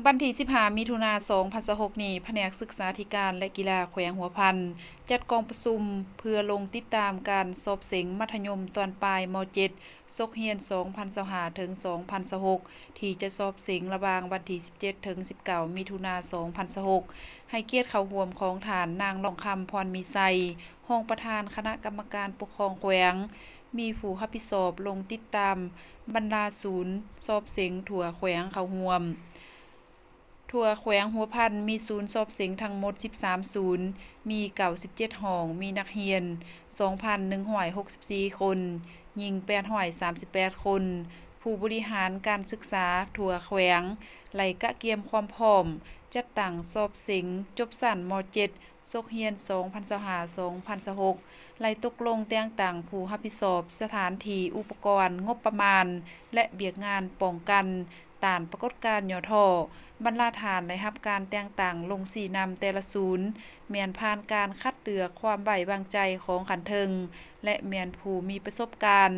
ວັນທີສິບຫ້າ ມິຖຸນາ ສອງພັນຊາວຫົກນີ້, ພະແນກສຶກສາທິການ ແລະ ກິລາແຂວງຫົວພັນ ຈັດກອງປະຊຸມເພື່ອລົງຕິດຕາມການສອບເສັງມັດທະຍົມຕອນປາຍ ມ.ເຈັດ ສົກຮຽນ ສອງພັນຊາວຫ້າ ເຖິງ ສອງພັນຊາວຫົກ ທີ່ຈະສອບເສັງລະຫວ່າງວັນທີສິບເຈັດ ເຖິງ ສິບເກົ້າ ມິຖຸນາ ສອງພັນຊາວຫົກ. ໃຫ້ກຽດເຂົ້າຮ່ວມຂອງທ່ານ ນາງ ຫຼອງຄຳ ພອນມີໄຊ, ຮອງປະທານຄະນະກຳມະການປົກຄອງແຂວງ, ມີຜູ້ຮັບຜິດຊອບລົງຕິດຕາມບັນດາສູນສອບເສັງທົ່ວແຂວງເຂົ້າຮ່ວມ. ທົ່ວແຂວງຫົວພັນມີສູນສອບເສັງທັງໝົດສິບສາມສູນ, ມີເກົ້າສິບເຈັດຫ້ອງ, ມີນັກຮຽນສອງພັນໜຶ່ງຮ້ອຍຫົກສິບສີ່ຄົນ, ຍິງແປດຮ້ອຍສາມສິບແປດຄົນ. ຜູ້ບໍລິຫານການສຶກສາທົ່ວແຂວງໄດ້ກະກຽມຄວາມພ້ອມຈັດຕັ້ງສອບເສັງຈົບຊັ້ນ ມ.ເຈັດ ສົກຮຽນ ສອງພັນຊາວຫ້າ ສອງພັນຊາວຫົກ ໄດ້ຕົກລົງແຕ່ງຕັ້ງຜູ້ຮັບຜິດຊອບສະຖານທີ່, ອຸປະກອນ, ງົບປະມານ ແລະ ວຽກງານປ້ອງກັນ ຕ້ານປາກົດການຫຍໍ້ທໍ້. ບັນດາທ່ານໄດ້ຮັບການແຕ່ງຕັ້ງລົງຊີ້ນຳແຕ່ລະສູນ ແມ່ນຜ່ານການຄັດເລືອກຄວາມໄວ້ວາງໃຈຂອງຂັ້ນເທິງ ແລະ ແມ່ນຜູ້ມີປະສົບການ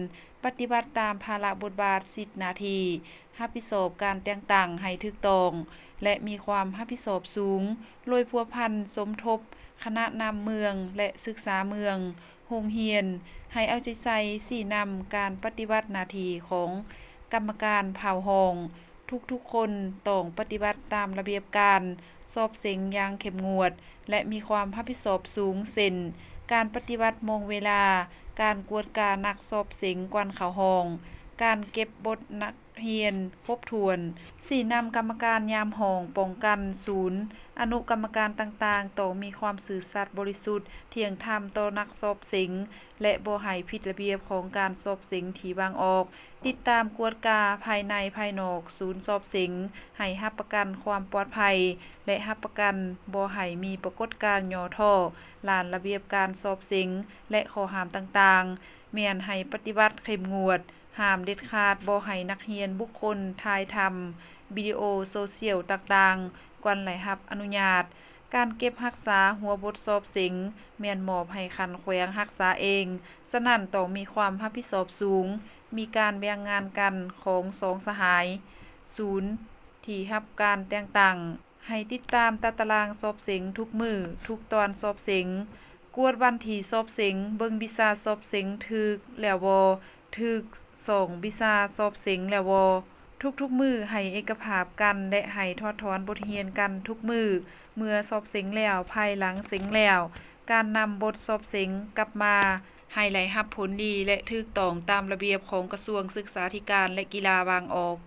ປະຕິບັດຕາມພາລະບົດບາດສິດໜ້າທີ່ ຮັບຜິດຊອບການແຕ່ງຕັ້ງໃຫ້ຖືກຕ້ອງ ແລະ ມີຄວາມຮັບຜິດຊອບສູງ, ໂດຍພົວພັນສົມທົບຄະນະນຳເມືອງ ແລະ ສຶກສາເມືອງ, ໂຮງຮຽນ ໃຫ້ເອົາໃຈໃສ່ຊີ້ນຳການປະຕິບັດໜ້າທີ່ຂອງກຳມະການເຜົ່າຫ້ອງ. ທຸກໆຄົນຕ້ອງປະຕິບັດຕາມລະບຽບການສອບເສັງຢ່າງເຂັ້ມງວດ ແລະ ມີຄວາມຮັບຜິດຊອບສູງ ເຊັ່ນ ການປະຕິບັດໂມງເວລາ, ການກວດການັກສອບເສັງກ່ອນເຂົ້າຫ້ອງ, ການເກັບບົດນັກຮຽນຄົບຖ້ວນ, ຊີ້ນຳກຳມະການຍາມຫ້ອງ, ປ້ອງກັນສູນ, ອະນຸກຳມະການຕ່າງໆ ຕ້ອງມີຄວາມຊື່ສັດບໍລິສຸດ, ທ່ຽງທຳຕໍ່ນັກສອບເສັງ ແລະ ບໍ່ໃຫ້ຜິດລະບຽບຂອງການສອບເສັງທີ່ວາງອອກ. ຕິດຕາມກວດກາພາຍໃນພາຍນອກສູນສອບເສັງ ໃຫ້ຮັບປະກັນຄວາມປອດໄພ ແລະ ຮັບປະກັນບໍ່ໃຫ້ມີປາກົດການຫຍໍ້ທໍ້ ລ້ານລະບຽບການສອບເສັງ ແລະ ຂໍ້ຫ້າມຕ່າງໆ ແມ່ນໃຫ້ປະຕິບັດເຂັ້ມງວດ, ຫ້າມເດັດຂາດບໍ່ໃຫ້ນັກຮຽນບຸກຄົນຖ່າຍທຳວິດີໂອໂຊຊຽວຕ່າງໆ ກ່ອນໄດ້ຮັບອະນຸຍາດ. ການເກັບຮັກສາຫົວບົດສອບເສັງ ແມ່ນມອບໃຫ້ຂັ້ນແຂວງຮັກສາເອງ, ສະນັ້ນຕ້ອງມີຄວາມຮັບຜິດຊອບສູງ, ມີການແບ່ງງານກັນຂອງສອງສະຫາຍສູນທີ່ຮັບການແຕ່ງຕັ້ງ. ໃຫ້ຕິດຕາມຕາຕະລາງສອບເສັງທຸກມື້, ທຸກຕອນສອບເສັງ, ກວດວັນທີສອບເສັງ, ເບິ່ງວິຊາສອບເສັງຖືກແລ້ວບໍ່, ຖືກສອງວິຊາສອບເສັງແລ້ວບໍ່. ທຸກໆມື້ໃຫ້ເອກະພາບກັນ ແລະ ໃຫ້ຖອດຖອນບົດຮຽນກັນທຸກມື້ ເມື່ອສອບເສັງແລ້ວ, ພາຍຫຼັງເສັງແລ້ວ, ການນຳບົດສອບເສັງກັບມາໃຫ້ໄດ້ຮັບຜົນດີ ແລະ ຖືກຕ້ອງຕາມລະບຽບຂອງກະຊວງສຶກສາທິການ ແລະ ກິລາວາງອອກ.